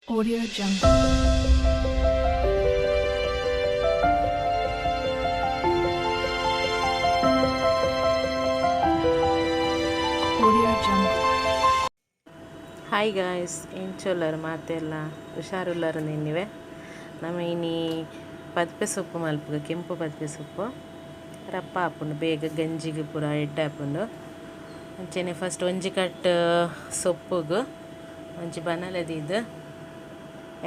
Audio Jungle. Audio Jungle. Hi guys, ಎಂಚೊಲ್ಲರ್ ಮಾತೆಲ್ಲ? ಹುಷಾರುಲ್ಲರ್ ನಿನ್ನಿವೆ. ನಮ್ಮ ಇನಿ ಪದ್ಪೆ ಸೊಪ್ಪು ಮಲ್ಪುಗ. ಕೆಂಪು ಪದ್ಪೆ ಸೊಪ್ಪು ರಪ್ಪ ಆಪುಂಡು ಬೇಗ, ಗಂಜಿಗೆ ಪೂರ ಎಡ್ಡೆ ಆಪುಂಡು. ಅಂಚೆನೆ ಫಸ್ಟ್ ಒಂಜಿ ಕಟ್ ಸೊಪ್ಪುಗು ಒಂಜಿ ಬನಲೆ ದೀದ್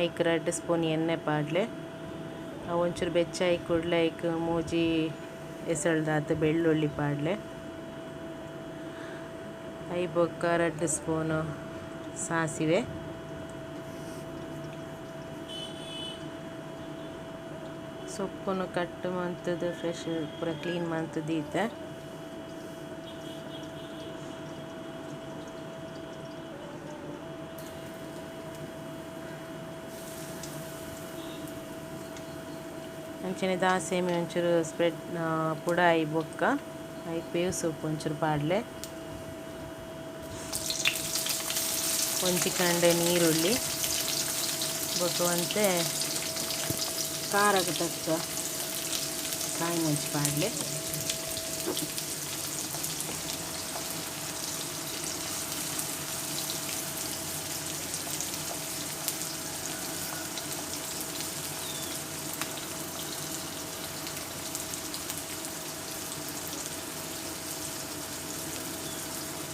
ಐಕ್ ರಡ್ಡ್ ಸ್ಪೂನ್ ಎಣ್ಣೆ ಪಾಡ್ಲೆ. ಅವು ಒಂಚೂರು ಬೆಚ್ಚ ಆಯಿ ಕೂಡ್ಲೆ ಐಕ್ ಮೂಜಿ ಎಸಳ್ದಾತ್ ಬೆಳ್ಳುಳ್ಳಿ ಪಾಡ್ಲೆ. I ಬೊಕ್ಕ ರಡ್ಡ್ ಸ್ಪೂನು ಸಾಸಿವೆ. ಸೊಪ್ಪುನು ಕಟ್ ಮಂತುದು, ಫ್ರೆಶ್ ಪೂರ ಕ್ಲೀನ್ ಮಂತ್ ದೀತೆ. ಅಂಚನೆ ದಾಸೆಮಿ ಒಂಚೂರು ಸ್ಪ್ರೆಡ್ ಪುಡ ಆಯಿ ಬೊಕ್ಕ ಐಕ್ ಬೇವು ಸೊಪ್ಪು ಒಂಚೂರು ಪಾಡ್ಲೆ. ಒಂಜಿ ಕಂಡೆ ನೀರುಳ್ಳಿ ಬೊಕ್ಕ ಒಂತೆ ಖಾರಗ್ ತಕ್ಕ ಕಾಯಿ ಮುಂಚಿ ಪಾಡ್ಲೆ.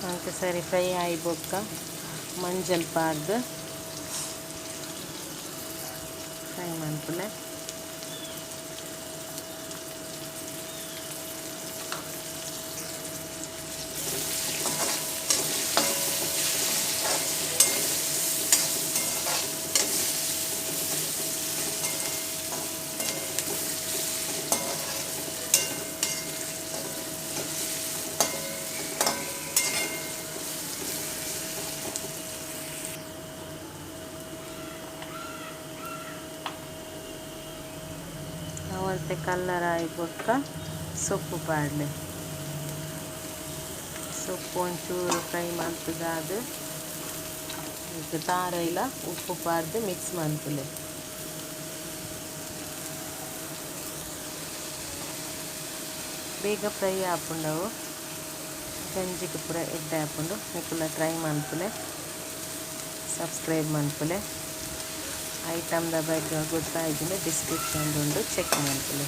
ಒಂತೆ ಸರಿ ಫ್ರೈ ಆಯಿ ಬೊಕ್ಕ ಮಂಜಲ್ ಪಾಡ್ದ್ ಫ್ರೈ ಮನ್ಪುಲೆ. ಅವು ಒಂತೆ ಕಲರ್ ಆಯಿ ಬೊಕ್ಕ ಸೊಪ್ಪು ಪಾಡ್ಲೆ. ಸೊಪ್ಪು ಒಂಚೂರು ಫ್ರೈ ಮಲ್ತ್ದಾದ್ ಐಕ್ ತಾರಾಯಿಲ ಉಪ್ಪು ಪಾಡ್ದ್ ಮಿಕ್ಸ್ ಮನ್ಪುಲೆ. ಬೇಗ ಫ್ರೈ ಆಪುಂಡು ಅವು. ಗಂಜಿಗ್ ಪೂರ ಎಡ್ಡೆ ಆಪುಂಡು. ನಿಕುಲ ಟ್ರೈ ಮನ್ಪುಲೆ, ಸಬ್ಸ್ಕ್ರೈಬ್ ಮನ್ಪುಲೆ. ಐಟಮ್ ದ ಬಗ್ಗೆ ಗೊತ್ತಾಯಿಜಿಂಡ ಡಿಸ್ಕ್ರಿಪ್ಷನ್ ಉಂಡು, ಚೆಕ್ ಮನ್ಪುಲೆ.